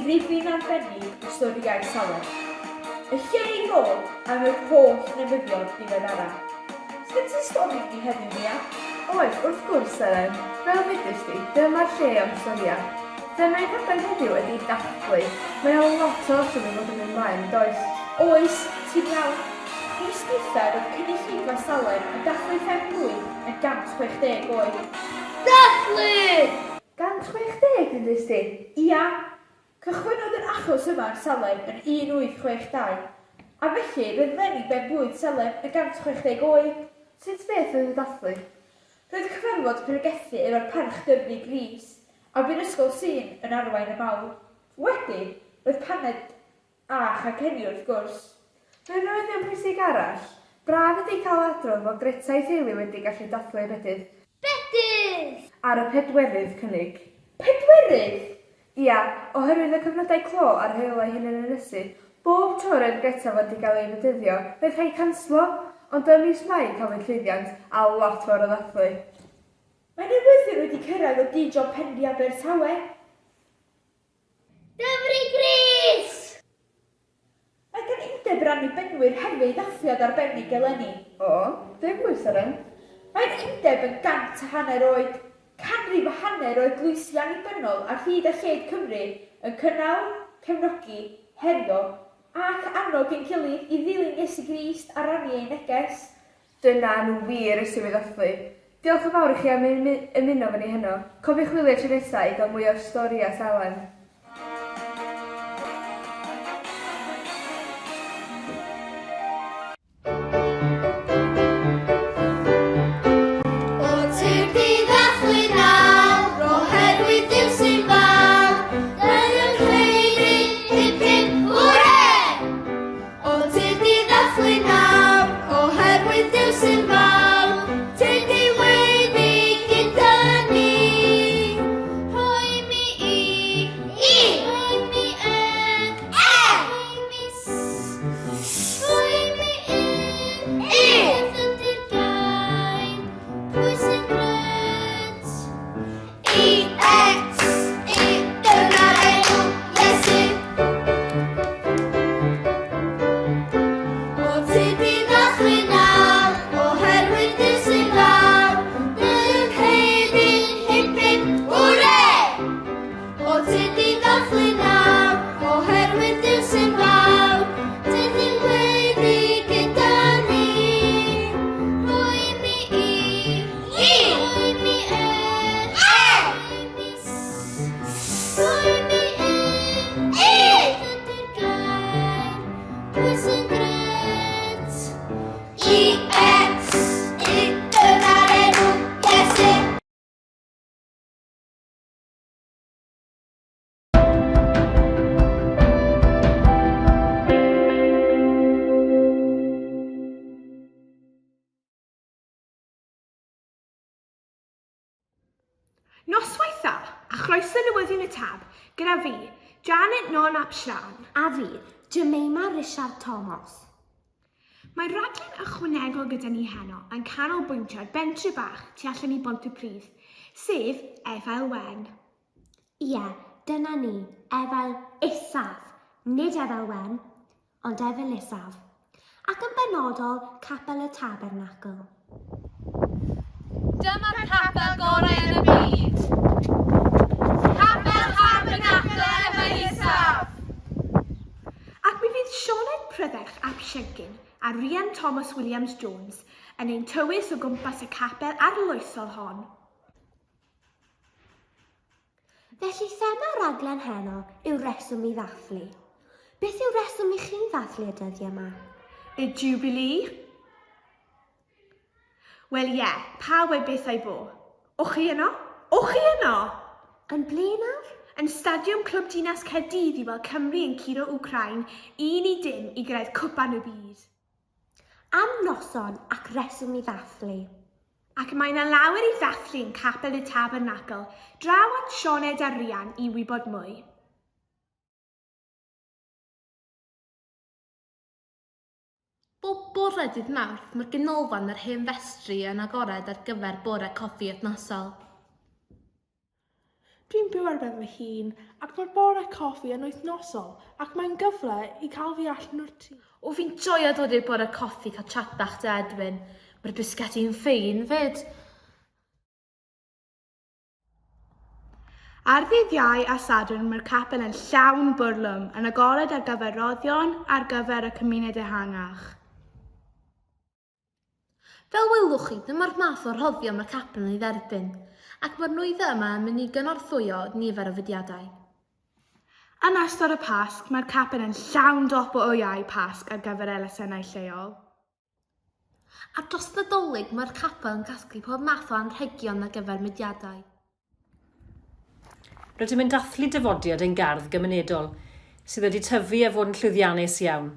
rifyn arbennig o Storïau Salem. Y lle i ddod am yr holl newyddion diweddara. Sgen ti stori i ni heddiw, Nia? Oes, wrth gwrs, Seren. Fel ddudist di, dyma'r lle am storïau. Thema ein rhaglen heddiw ydi dathlu. Mae 'na lot o reswm i fod yn mynd mlaen, yn does? Oes, ti'n iawn. Mis dwytha roedd cynulleidfa Salem yn dathlu phen-blwydd yn 160 oed. Dathlu! 160, ddudist di? Ia. Cychwynnodd yr achos yma yn Salem yn 1862, a felly roedd leni ben-blwydd Salem yn 160 oed. Sut beth oedd y dathlu? Roedd cyfarfod pregethu efo'r Parchg Dyfrig Rees, a bu'r Ysgol Sul yn arwain y mawl. Wedyn, roedd paned a chacenni wrth gwrs. Mewn newyddion pwysig arall, braf ydi cael adrodd fod Greta a'i theulu wedi gallu dathlu eu bedydd. Bedydd! Ar y pedwerydd cynnig. Pedwerydd? Ia, oherwydd y cyfnodau clo a'r rheolau hunanynysu, bob tro roedd Greta fod i gael ei fedyddio, roedd rhaid canslo! Ond ym mis Mai cafwyd llwyddiant, a lot fawr o ddathlu. Mae newyddion wedi cyrraedd o Dijon Penri Abertawe. Dyfrig Rees! Mae gan Undeb yr Annibynwyr hefyd ddathliad arbennig eleni. O, dim pwy, Seren? Mae'r Undeb yn gant a hanner oed, canrif a hanner o eglwysi annibynnol ar hyd a lled Cymru yn cynnal, cefnogi, herio ac annog ein gilydd i ddilyn Iesu Grist a rannu ei neges. Dyna nhw wir reswm i ddathlu. Diolch yn fawr i chi am ymuno efo ni heno. Cofiwch wylio tro nesa i gael mwy o storïau Salem. O tyrd i ddathlu nawr, oherwydd Duw sy'n fawr, Dynion rheini, hip hip hwre! O tyd i ddathlu nawr, oherwydd Duw sy'n fawr, tyd i weiddi gyda ni. Rhoi mi i, i, rhoi mi e, e, rhoi mi s, s, rhoi mi u, u. Beth ydy'r gair? Pwy sy'n gret? I X I dyna'r enw Iesu. O ti di ddathlu nawr, oherwydd Duw sy'n fawr, dyn heiddi, hip hip hwre! O ti di ddathlu nawr, oherwydd Duw sy'n fawr, dyn ni'n gweiddi gyda ni. Rhoi mi i I. Rhoi mi e. E. Rhoi mi s. Rhoi mi u. U. Beth ydy'r gair? Pwy sy'n gret? I X I dyna'r enw Iesu. Noswaith dda, a chroeso newyddion y Tab, gyda fi, Janet Non ap Siân. A fi, Jemima Rishard Thomas. Mae rhaglen ychwanegol gyda ni heno yn canolbwyntio ar bentre bach tu allan i Bontypridd, sef Efail Wen. Ie, dyna ni, Efail Isaf, nid Efail Wen. Ond Efail Isaf. Ac yn benodol, Capel y Tabernacl. Dyma'r capel gorau yn y byd! Capel Tabernacl Efail Isaf! Ac mi fydd Sioned Prydderch ap Siencyn a Rhian Thomas Williams Jones yn ein tywys o gwmpas y capel arloesol hon. Felly thema raglen heno yw rheswm i ddathlu. Beth yw rheswm i chi ddathlu y dyddiau yma? Y Jubilee? Wel ie, pawb a'i beth a'i bo. O'ch chi yno? O'ch chi yno? Yn ble nawr? Yn Stadiwm Clwb Dinas Caerdydd i weld Cymru yn curo Wcráin 1 i 0 i gyrraedd Cwpan y Byd. Am noson ac reswm i ddathlu. Ac mae 'na lawer i ddathlu yn Capel y Tabernacl, draw at Sioned a Rhian i wybod mwy. Bob bore dydd Mawrth mae'r ganolfan a'r hen festri yn agored ar gyfer bore coffi wythnosol. Dwi'n byw ar ben fy hun ac mae'r bore coffi yn wythnosol ac mae'n gyfle i cael fi allan o'r tŷ. O fi'n joio dod i'r bore coffi cael chat bach 'da Edwin. Mae'r bisgedi'n ffein 'fyd. Ar ddydd Iau a Sadwrn mae'r capel yn llawn bwrlwm, yn agored ar gyfer rhoddion ar gyfer y cymuned ehangach. Fel welwch chi, dyma'r math o rhoddion mae'r capel yn ei dderbyn, ac mae'r nwyddau yma yn mynd i gynorthwyo nifer o fudiadau. Yn ystod y Pasg, mae'r capel yn llawn dop o wyau Pasg ar gyfer elusennau lleol. A dros Nadolig mae'r capel yn casglu pob math o anrhegion ar gyfer mudiadau. Rydym yn dathlu dyfodiad ein gardd gymunedol, sydd wedi tyfu a fod yn llwyddiannus iawn.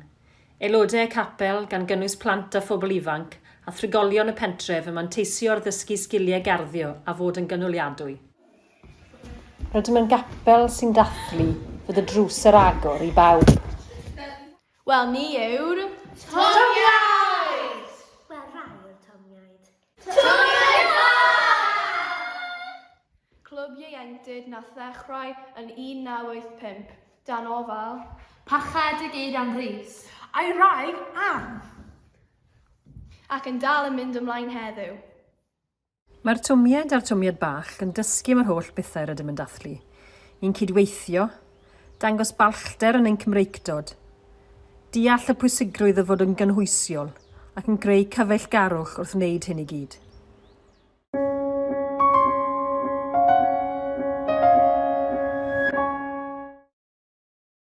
Aelodau y capel, gan gynnwys plant a phobl ifanc, a thrigolion y pentref yn manteisio ar ddysgu sgiliau garddio a fod yn gynaliadwy. Rydym yn gapel sy'n dathlu fod y drws ar agor i bawb. Wel, ni yw'r... Tomiaid! Wel, rhai o'r Tomiaid. Tomiaid Bach! Clwb ieuenctid nath ddechrau yn 1985, dan ofal. Parchedig Eirian Rees. A'i wraig, Ann. Ac yn dal yn mynd ymlaen heddiw. Mae'r Twmiaid a'r Twmiaid Bach yn dysgu am yr holl bethau rydym yn dathlu. Ni'n cydweithio, dangos balchder yn ein Cymreictod, deall y pwysigrwydd o fod yn gynhwysiol ac yn creu cyfeillgarwch wrth wneud hyn i gyd.